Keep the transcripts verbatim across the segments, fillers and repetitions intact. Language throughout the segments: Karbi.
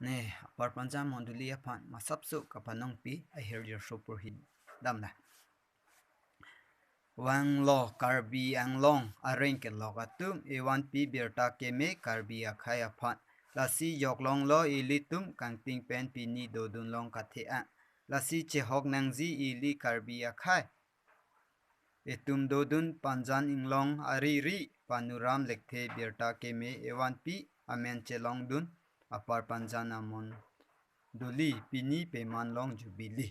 Ne, Upper Panjan mondoli aphan masapso kapanongpi ahirjir so purhi damna. Vanglo Karbi Anglong areng kelok atum, evanpi birta keme Karbi akhei aphan. Lasi joklonglo ilitum kangting pen pini dodun long kathe-ang. Lasi chehok nangji ili Karbi akhei. Itum dodun Panjan Inglong ariri, Panuram Lekthe birta keme evanpi amen chelongdun, Upper Panjan amondoli pini peman long jubili.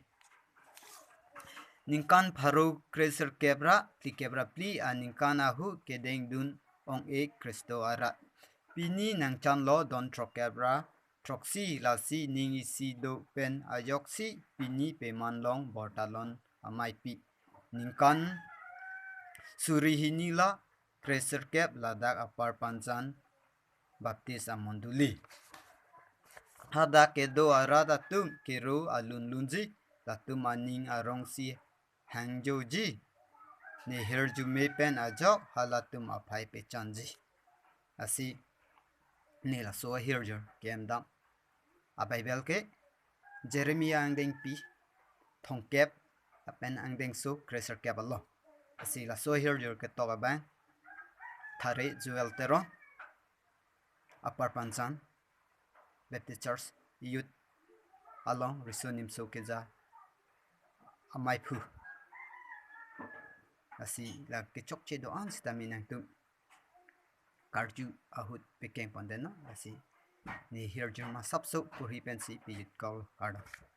Ningkan pharo kresirkep ra phlikep ra phli aningkan ahut kedengdun ong-e Khristo arat. Pini nangchanlo don throkkep ra throksi, lasi ning isi do pen ajoksi pini peman long bortalon ameipi. Ningkan suri hini la kresirkep ladak Upper Panjan Baptist amondoli. Hadak kedo arat atum kero alun lunji, latum aning arongsi hangjoji. Ne hirjume pen ajok halatum aphai pechanji. Lasi ne laso ahirjir ke-en dam. A Bible ke Jeremiah angdengpi thomkep lapen angdengso kresirkep along. Lasi laso ahirjir ketok abang Thare Joel Teron, Upper Panjan Baptist Church Youth along riso nimso keja ameiphu. Lasi la kechokche do-an sitame nangtum karju ahut pekeng pon den non. Lasi ne hirjir masapso purhi pensi pejut kol kardom.